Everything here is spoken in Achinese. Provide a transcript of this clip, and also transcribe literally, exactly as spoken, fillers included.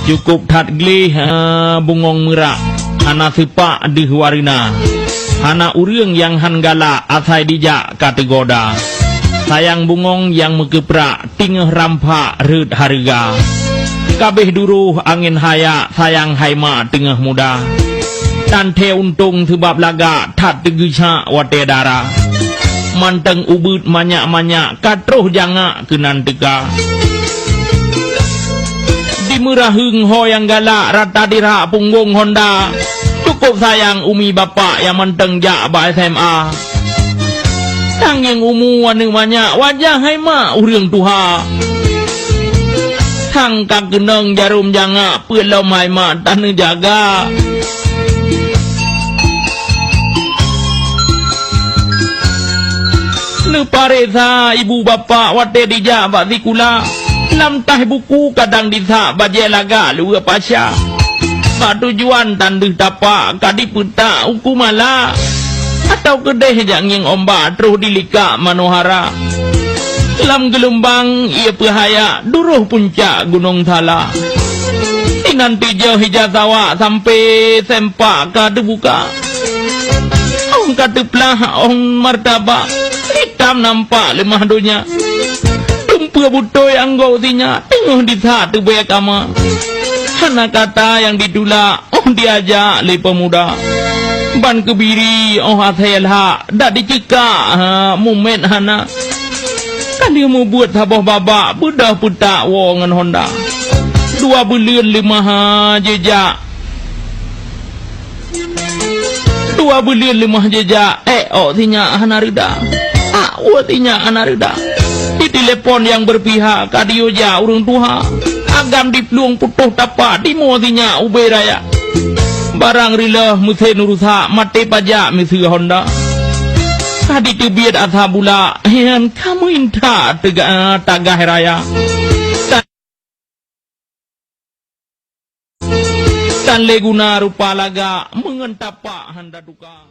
Cukôp that gleh, ha, bungöng meurak, hana seupak deuh wareuna. Hana ureuëng nyang hán galak asai dijak ka teugoda. Sayang bungöng nyang meukeuprak teungoh ramphak rhot hareuga. Kabeh duroh angén hayak sayang hai mak teungoh muda. Tantée untông seubab lagak that teugeusak watée dara. Mantong ubeuet manyak-manyak ka troh jangak keunan teuka. Dimeuraheueng ho nyang galak rata dirak punggong honda. Cukôp sayang umi bapak nyang mantong jak bak S M A. Tangieng umu aneuëk manyak wajah hai mak ureuëng tuha. Sang ka keunong jarom jangak peue lom hai mak taneujaga. Neupareksa ibu bapak watée dijak bak sikula. Lam taih buku kadang disak bajée lagak luweue pasya. Bak tujuan tan deuh tapak ka dipeutak uku mala. Atau keudeh jak ngieng ombak troh dilikak manohara. Lam geulumbang ie peuhayak duroh puncak gunong thala. Inan tijôh ija sawak sampai sempak ka teubuka. Ong ka teuplah ong martabak, hitam nampak leumah donya. Tumpeue butôi anggô sinyak teungoh disak teubée kama. Hana kata nyang ditulak, oh diajak lé peumuda. Ban keubiri oh asai lhak, dak dicikak, ha, mumet hana. Ka lheueh mubuet saboh babak, beudôh peutak woe ngon honda. Dua buleuen leumah, ha, jijak. Dua buleuen leumah jijak, ék ôk sinyak hana reuda. Ak uet sinyak hana reuda. Di telepon nyang beupihak ka diyue jak ureuëng tuha. Agam diplueng putôh tapak timoh sinyak ubé raya. Barang riloh meusén rusak maté pajak miseue honda. Ka diteubiet asa bulak, hian ka meuinta teuga-, tagah raya. Tan lé guna rupa lagak meungon tapak handa tuka.